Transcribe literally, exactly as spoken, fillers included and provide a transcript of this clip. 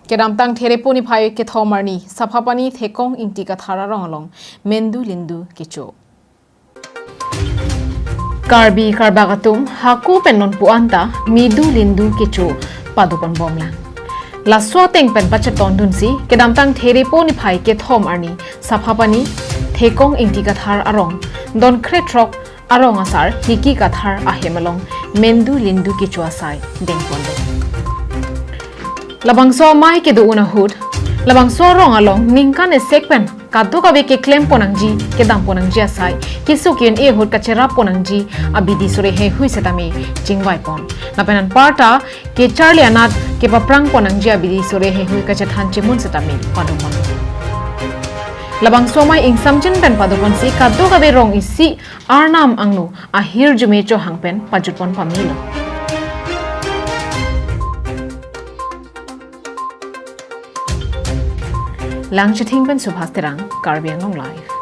Kedamtang Therepo niphai kethom arni Saphapani Thekong Ingti Kathar arong along mendu lindu kecho. Karbi Karbak atum hako pen non pu-an ta medu lindu kecho padopon bomlang. Laso ateng pen pachetondunsi kedamtang Therepo niphai kethom arni Saphapani Thekong Ingti Kathar arong Donkrethrok arong asar Hiki Kathar ahem along mendu lindu kecho asai dengpon do. Labangso amei kedo-un ahut, labangso arong along ningkan esek pen kadokave keklempon nangji, kedampon nangji asai, keso ke-un-e ahut kacherapon nangji abidi sore heihui setame chingvaipon. Lapen anparta kecharli anat kepaprangpon nangji abidi sore heihui kachethan chimun setame padopon. Labangso amei ingsamjin pen padoponsi kadokave rong isi arnam angno ahirjume chohang pen pajutpon pamelo. Langchithing pen Subhas Terang, Karbi Anglong Live.